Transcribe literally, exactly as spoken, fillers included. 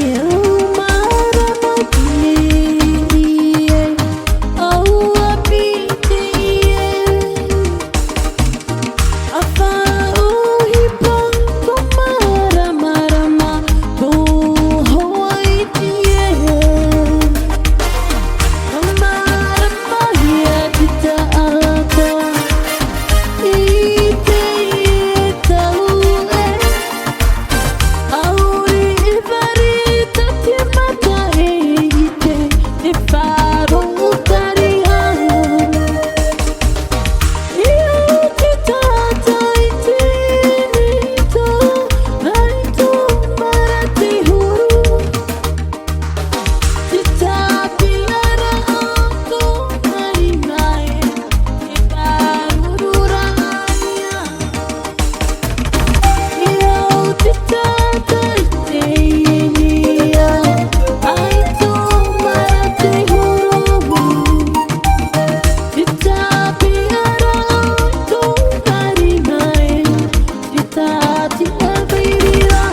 E au mārama iti e, au ʻāpī iti e. A faʻaʻohipa tō māramarama, tō hoa iti e. A māramahia te taʻata i teie tau e. ʻAore e fare tā te mata e ʻite, e faʻaroʻo tari au. E au te taʻata i teie nei tau, mai tō mara te huru. Te tāpiʻaraʻa o tō nā rima e, e pāruru ra ia. E au te taʻata i teie nei au, mai tō mara te huru. Te tāpiʻaraʻa o tō nā rima e, te tāti a vairira.